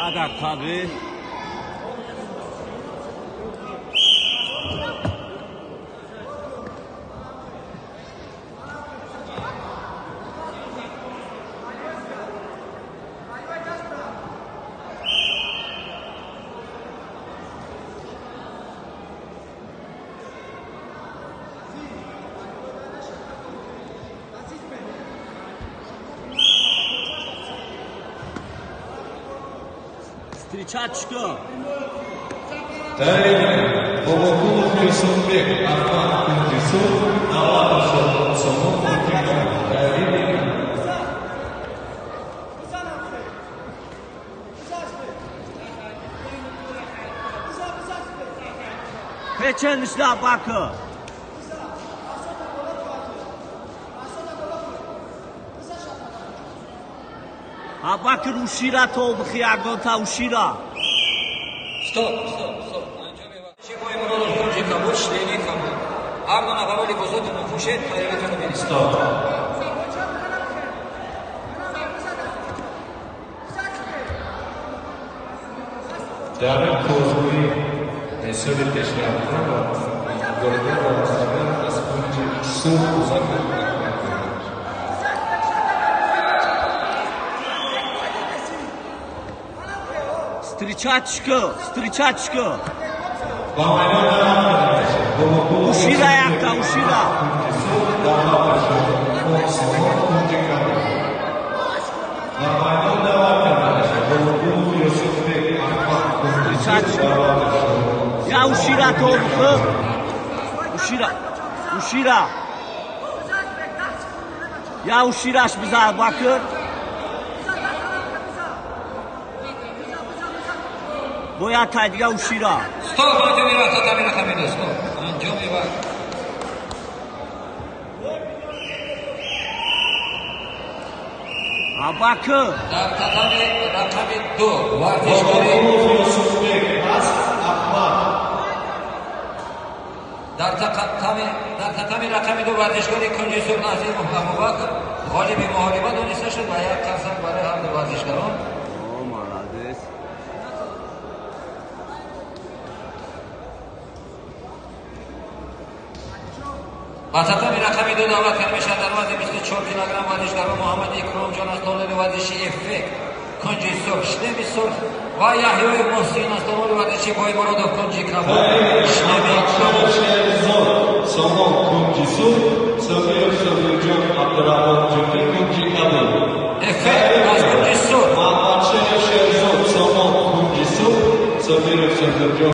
Ядаққаби. Встречачка. Тайм. Бобокулов Юсуфбек, Ахмад Кундисур, Давлатов Сомон Кундиков. Печенишла Бака. Абакр ушира толбхи агонта ушира. Стоп, стоп, стоп. Стоп. Дарем Козгуи несоли пешрафта ва мубориза бо мустақил аз кунҷи сурх музокира мекунад. Встречачка, встречачка. Ушира якта, ушира. Встречачка. Я ушира толбхы. Ушира. Ушира. Я ушираш бизар Бакыр. Бояд тайдига ушира. Стоп, анҷоми вақт, татами рақами ду, стоп. Анҷоми вақт. Абакр. Дар татами рақами ду варзишкори Юсуфбек аз Ахмад. Дар татами рақами ду варзишкори кунҷи сурх Азимов Абубакр ғолиби муҳориба дониста шуд ва як қарсак барои ҳар ду варзишгарон. Молодец. Ба татами рақами ду даъват карда мешавад дар вазни 24 килограмм варзишгарон Муҳаммад Икромҷон аз толори варзиши Эффект кунҷи сурх, шлеми сурх ва Яҳёи Муҳсин аз толори варзиши Боймуродов кунҷи кабуд, шлеми кабуд. Шерзод Сомон кунҷи сурх, Собиров Собирҷон Абдурахмон Ҷуфӣ кунҷи кабуд. Эффект аз кунҷи сурх. Муҳаммадшер Шерзод Сомон кунҷи сурх, Собиров Собирҷон.